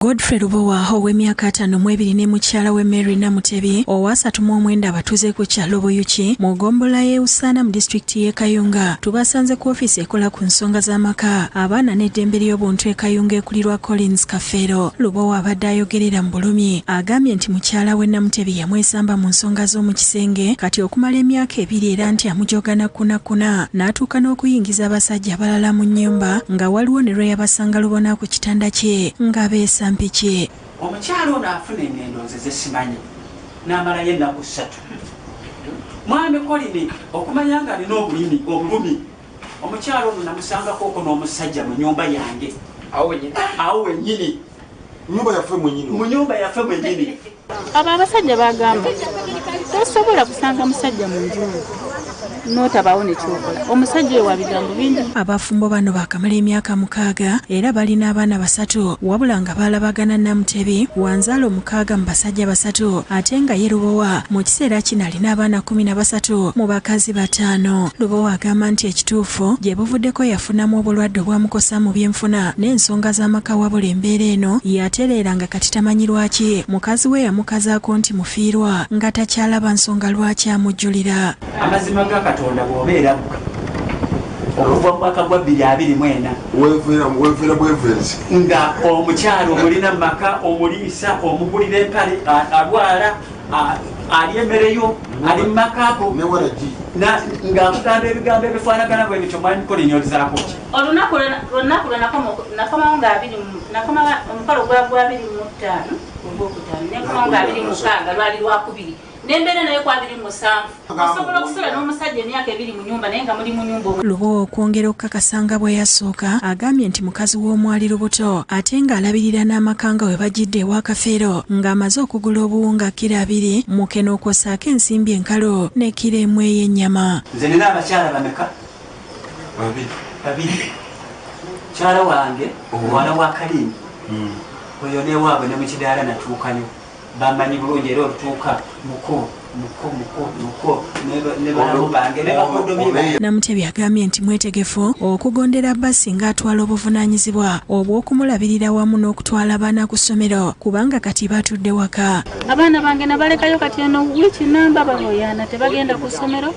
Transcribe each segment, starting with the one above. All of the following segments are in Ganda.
Godfrey Lubowa ow'emyaka 52 ne mukyala we Mary Namutebi owa 39 abatuuze ku kyalo Buyuki mu ggombolola y'e Busaana mu disitulikiti y'e Kayunga tubasanze ku ofiisi ekola ku nsonga z'amaka, abaana n'eddembe ly'obuntu e Kayunga ekulirwa Collins Kafeero. Lubowa abadde ayogerera mu bulumi agambye nti mukyala we Namutebi yamwesamba mu nsonga z'omu kisenge kati okumala emyaka 2 era nti amujoga nakkunakuna n'atuuka n'okuyingiza abasajja abalala mu nnyumba nga waliwo ne lwe yabasanga lubona ku kitanda kye nga beesa mpiki. Omukyala ono afuna engendo nze zesimanyi n'amalayo ennaku 3. Mwami Kolini okumanya nga alina obulumi, omukyala ono namusangako okwo n'omusajja mu nnyumba yange. Awo wennyini. Nyumba yaffe mwennyini. Mu nnyumba yaffe mwennyini. Abo abasajja bagamba tosobola kusanga musajja mu nju n'otabaawo ne kyokola. Omusajja oyo wa bigambo bingi. Abafumbo bano baakamala emyaka 6 era balina abaana 3 wabula nga baalabagana Namutebi wanzaalo 6 mu basajja 3 ate nga ye Lubowa mu kiseera kino alina abaana 13 mu bakazi 5. Lubowa agamba nti ekituufu gye buvuddeko yafunamu obulwadde obwamukosa mu byenfuna n'ensonga z'amaka wabula embeera eno yatereera nga kati tamanyi lwaki mukazi we yamukazaako nti mufiirwa nga takyalaba nsonga lwaki amujjulira. Amazima ga Katonda bw'obeera ggwe okuva mu mwaka gwa 2024 weeveera bweveezi nga omukyalo omulina mu maka, omuliisa, omugulira empale, alwala, alya emmere yo, ali mu maka go ng'akugamba ebigambo ebifaanagana bwe bityo. Mwami Kolini olizaako ki? Olunaku lwe nakomawo nga abiri mu, nakomawo omukolo gwa 25 ogwokutaano, ne nkomawo nga 26 lwali lwakubiri. Nembeera naye ku 27. Osobola okusula n'omusajja emyaka 2 mu nnyumba naye nga muli mu nnyumba omwo. Lubowa okwongera okukakasa nga bwe yasooka agambye nti mukazi w'omwali lubuto ate ng'alabirira n'amaka nga we bajjidde ewa Kafeero ng'amaze okugula obuwunga kilo 2 mukene okwosaako ensimbi enkalu ne kilo 1 ey'ennyama. Nze nina abakyala bameka? Babiri. Babiri. Mukyala wange omuwala wa Kalimu oyo n'ewaabwe ne mu kidaala natuukayo. Bamanyi bulungi era olutuuka muko muko muko muko ne balamu bange ne bakoddomi bange. Namutebi agambye nti mwetegefu okugondera bba singa atwala obuvunaanyizibwa obw'okumulabirira wamu n'okutwala abaana ku ssomero kubanga kati batudde waka. Abaana bange nabalekayo kati eno wiiki namba baboyaana tebagenda ku ssomero.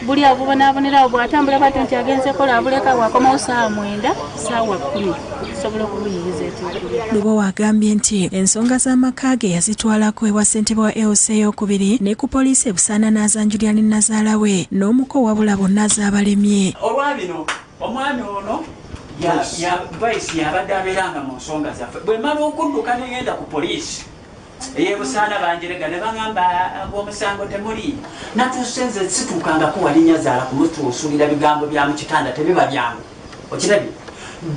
Buli abo bonaabonerawo bw'atambula bw'atyo nti agenze kola abuleka bw'akomawo ssaawa 9, ssaawa 10. Sobola okumuyigiza ekyokulya. Lubowa agambye nti ensonga z'amaka ge yazitwalako ewa ssentebe wa LC ey'okubiri ne ku poliisi e Busaana n'azanjulira ne nnazaala we n'omuko wabula bonna zaabalemye. Olwa bino omwami ono vice yabadde abeeranga mu nsonga zaffe. Bwe mmala okudduka ne ngenda ku poliisi ey'e Busaana banjerega ne baŋŋamba omusango temuli. Natuuse nze situukangako wali nnyazaala kumutuusulira bigambo bya mu kitanda tebiba byangu. Okirabye?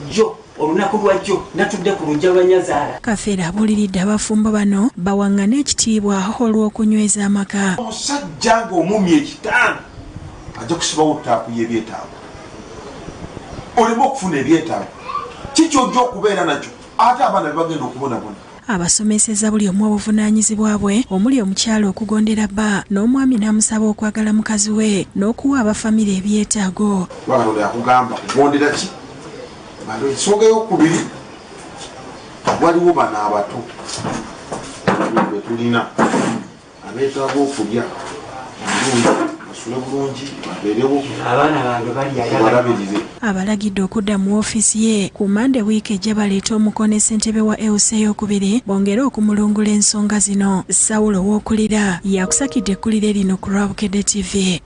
Jjo olunaku lwa jjo natudde ku luggya lwa nnyazaala. Kafeero abuuliridde abafumbo bano bawaŋŋane ekitiibwa olw'okunyweza amaka. Omusajja ng'omumya ekitanda ajja kusibawo ttaapu y'ebyetaago. Oleme okufuna ebyetaago. Kiki ojja okubeera nakyo ate abaana be bagenda okubonabona. Abasomeseza buli omu obuvunaanyizibwa bwe omuli omukyala okugondera bba n'omwami n'amusaba okwagala mukazi we n'okuwa abafamire ebyetaago. Kuba Katonda yakugamba kugondera ki? Bano ensonga ey'okubiri waliwo bano abato be tulina abeetaaga okulya obulungi, basule bulungi, babeerewo, Abaana bange balya, tubalabirire. Abalagidde okudda mu woofiisi ye ku Mande wiiki ejja baleete omuko ne ssentebe wa LC ey'okubiri bongere okumulungula ensonga zino. Sawulo Wookulira yakusakidde ekkulire lino ku lwa Bukedde TV.